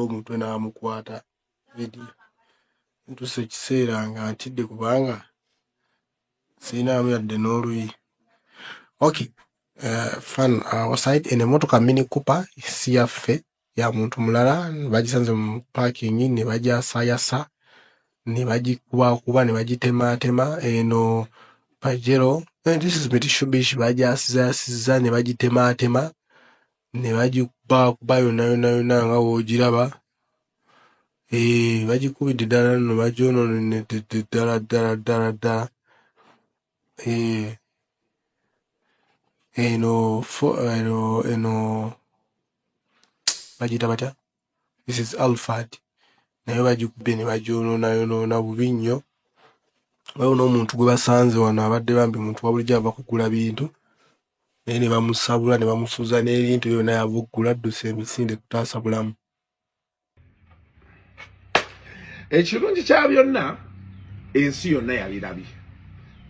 Omutwe n'amukwata vidiyo. Ntuuse ekiseera nga ntidde kubanga sirinaamu yadde n'oluyi. Okay, fun aside, eno emmotoka Mini Cooper si yaffe, ya muntu mulala. Bagisanze mu parking ne bagyasayasa ne bagikubakuba ne bagitemaatema. Eno Pajero, this is Mitsubishi, bagyasizayasizza ne bagitemaatema ne bagikubakuba yonna yonna yonna nga bw'ogiraba. Bagikubidde ddala nno, bagyonoonedde ddala ddala ddala ddala. Eno eno bagiyita batya? This is Alphard, nayo bagikubye ne bagyonoonayonoona bubi nnyo. Waliwo n'omuntu gwe basanze wano, abadde bambi muntu wa bulijjo ava kugula bintu, naye ne bamusabula ne bamusuuza n'ebintu byonna yava okugula, adduse emisinde kutaasa bulamu. Ekirungi kya byonna, ensi yonna yabirabye.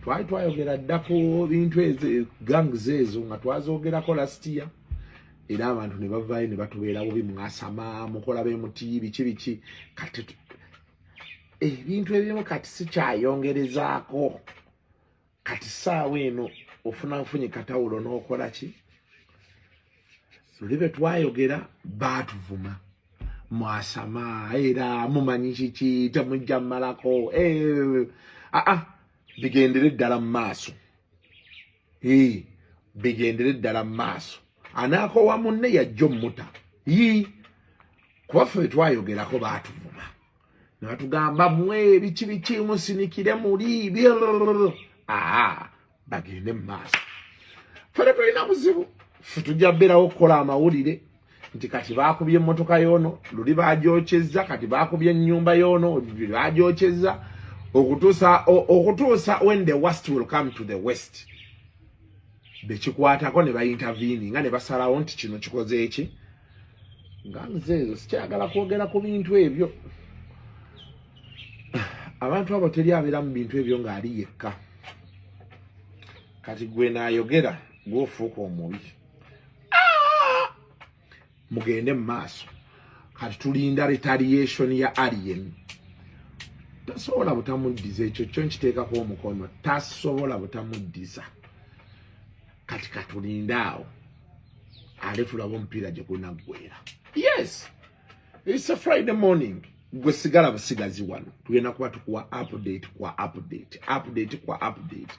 Twali twayogera dda ku bintu ezo, gangs ezo nga twazogerako last year, era abantu ne bavaayo ne batubeera bubi, mwasama mukola bemuti biki biki. Kati ebintu ebimu kati sikyayongerezaako. Kati saawa eno ofuna nfunye katawulo n'okola ki? Luli bwe twayogera baatuvuma, mwasama era mumanyi kiki, temujja mmalako. Aa, bigendere ddala mu maaso, bigendere ddala mu maaso. Anaakowa munne yajja omuta yi, kuba ffe twayogerako baatuvuma ne batugamba mwe biki biki, musinikire muli. Aa, bagende mu maaso, ffe tetulina buzibu. Ffe tujja beerawo okukola amawulire nti kati baakubye emmotoka y'ono, luli bagyokyezza, kati baakubye ennyumba y'ono, bagyokyezza, okutuusa when the worst will come to the west, bekikwatako ne bainterveninga ne basalawo nti kino kikoze eki. Nga nze ezo sikyagala kwogera ku bintu ebyo. Abantu abo teri abeera mu bintu ebyo ng'ali yekka. Kati gwe naayogera gwofuuka omubi. Mugende mu maaso. Kati tulinda retaliation ya Alien. Tasobola butamuddiza, ekyo kyo nkiteekako omukono, tasobola butamuddiza. Kati katulinde awo ate tulabe omupiira gye gunaggwera. Yes, it's a Friday morning. Gwe sigala busigazi wano, tugenda kuba tukuwa update kwa update, update kwa update.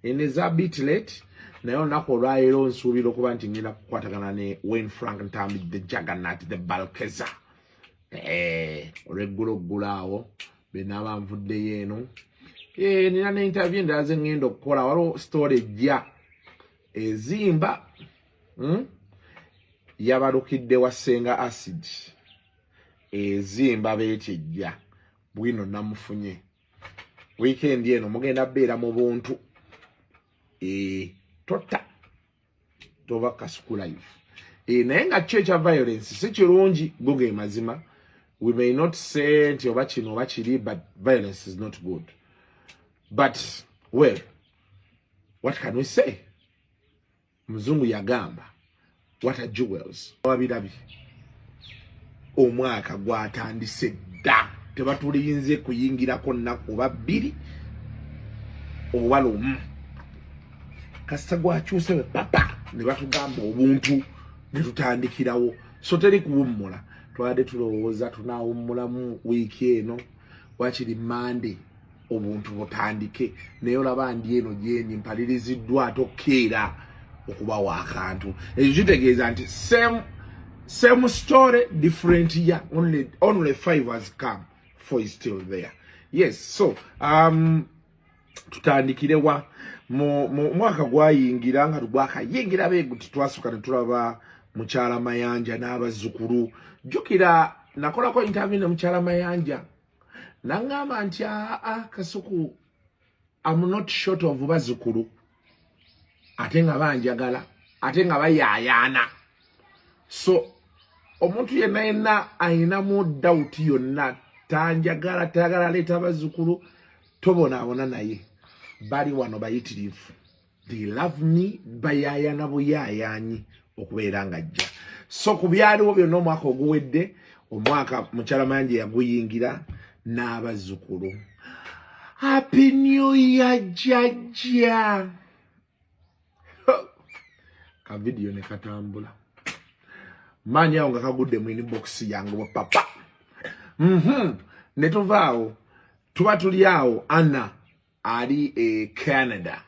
Eno eza bit late, naye olunaku olwaleero nsuubira okuba nti ngenda kukwatagana ne Wayne Frank Ntambi, the juggernaut, the balkeza. Olweggulo ggula awo benaaba nvuddeyo eno. Nina ne interview endala ze ŋŋenda okukola. Waliwo story ejja ezimba, Yabalukidde wa Senga Acid ezimba beeti ejja bwino. Namufunye weekend eno, mugenda beera mu buntu. Tota tova Kasuku Live. Naye nga kyo ekya violence si kirungi, go ge mazima. We may not say nti oba kino oba kiri, but violence is not good. But well, what can we say? Muzungu yagamba, "What are jewels?" Wabirabye, omwaka gwatandise dda, tebatulinze kuyingirako nnaku oba 2 oba lumu. Kasita gwakyuse we papa ne batugamba obuntu ne tutandikirawo. So teri kuwummula. Twabadde tulowooza tunaawummulamu wiiki eno, wakiri Mande obuntu butandike, naye olaba ndi eno gyendi mpaliriziddwa ate okkeera okubawa akantu. Ekyo kitegeeza nti same story, different year. Only five has come, four is still there. Yes, so tutandikire wa mu mwaka gwayingira nga gwakayingira beeguti. Twasooka ne tulaba mukyala Mayanja n'abazzukulu. Jjukira nakolako interview ne mukyala Mayanja, naŋŋamba nti, "Aa, Kasuku, am not short of bazzukulu, ate nga banjagala, ate nga bayaayaana." So omuntu yenna yenna ayinamu doubt yonna, tanjagala, tayagala leeta bazzukulu, tobonaabona, naye bali wano bayitirivu. They love me, bayaayana buyaayaanyi okubeera nga ajja. So ku byaliwo byonna omwaka oguwedde, Omwaka mukyala Mayanja yaguyingira n'abazzukulu. "Happy New Year, jjajja." Ka video ne katambula maanyi awo nga kagudde mu inbox yange wa papa. Ne tuvaawo, tuba tuli awo, Anna ali e Canada,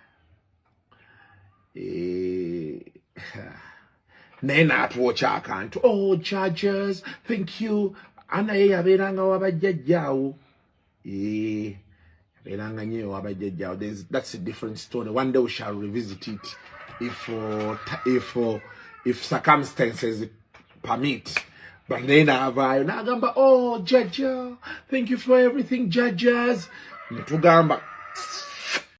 naye n'atwokya akantu. "Oh judges, thank you." Anna ye yabeeranga wabajjajjaawo. Yabeeranga nnyo wabajjajjaawo. That's a different story. One day we shall revisit it if circumstances permit. But naye n'avaayo n'agamba, "Oh jjajja, thank you for everything, judges." Netugamba